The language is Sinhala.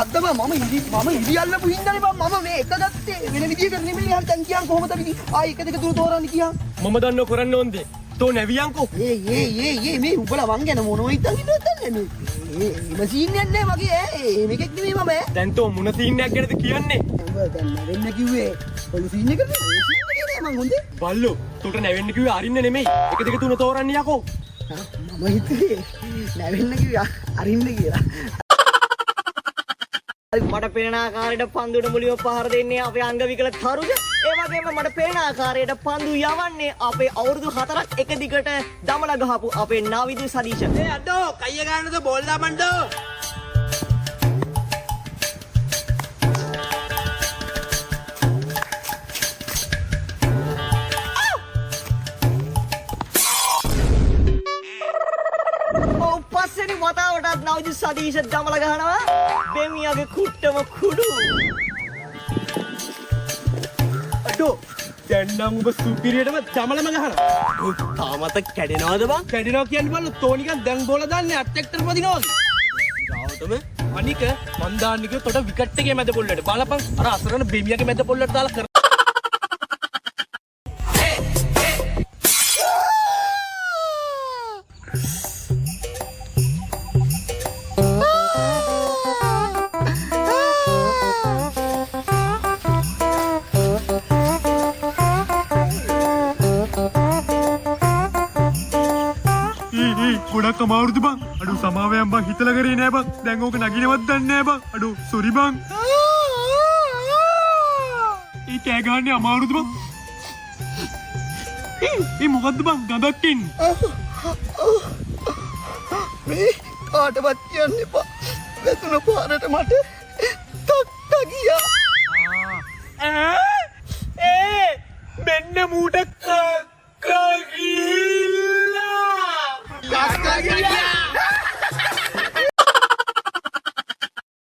මොකද්ද බං මම ඉරි මම ඉරි අල්ලපු හින්දානේ බං මම මේ එක ගත්තේ වෙන විදියකට නෙමෙයි. හරි දැන් කියන් කොහොමද අපි ආයි 1 2 3 තෝරන්නේ කියන්. මම දන්නව කරන්න ඕන දේ. තෝ නැවියන්කෝ. ඒ ඒ ඒ ඒ මේ උඹලා මං ගැන මොනව හිතන් ඉන්නවද දන්නේ මේ. ඒ එහෙම සීන් එකක් නෑ මගේ ඈ. එහෙම එකක් නෙමෙයි මම ඈ. දැන් තෝ මොන සීන් එකක් ගැනද කියන්නේ? උඹ දැන් නැවෙන්න කිව්වේ ඔලු සීන් එකද? ඒ සීන් එකේ නෑ මං හොඳේ. බල්ලෝ තොට නැවෙන්න කිව්වේ අරින්න නෙමෙයි. 1 2 3 තෝරන්න යකෝ. මම හිතුවේ නැවෙන්න කිව්වේ අරින්න කියලා. මට පේන ආකාරයට පන්දුවට මුලින්ම පහර දෙන්නේ අපේ අංග විකල තරුජ. ඒ වගේම මට පේන ආකාරයට පන්දු යවන්නේ අපේ අවුරුදු 4ක් එක දිගට දමලා ගහපු අපේ නාවිදු සදීෂ. ඒ අඩෝ කයිය ගන්නද බෝල් දාමන්ඩෝ. ඔව් පස්වෙනි වතාවටත් නවජු සදීෂ දමලා ගහනවා. බෙමියාගේ කුට්ටම කුඩු. අඩෝ දැන් නම් ඔබ සුපිරියටම දමලම ගහනවා. ඔව් තාමත් කැඩෙනවද බං? කැඩෙනවා කියන්නේ බල්ලෝ තෝ නිකන් දැන් බෝල දාන්නේ අත් එක්තර පදිනවා වගේ. ගාවටම අනික මන් දාන්න කිව්ව තොට විකට් එකේ මැද පොල්ලට. බලපන් අර අසරණ බෙමියාගේ මැද පොල්ලට දාලා කර. ගොඩක් අමාරුද බං? අඩෝ සමාවයන් බං හිතලා කරේ නෑ බං. දැන් ඕක නගිනවත් දන්නේ නෑ බං. අඩෝ සෝරි බං. ඒ කෑ ගහන්නේ අමාරුද බං? ඒ මොකද්ද බං ගඳක් එන්නේ? මේ කාටවත් කියන්න එපා. වැතුන පාරට මට තක්ක ගියා. ඈ ඒ මෙන්න මූට කක්ක ගිහිල්ලා. කක්ක ගියා.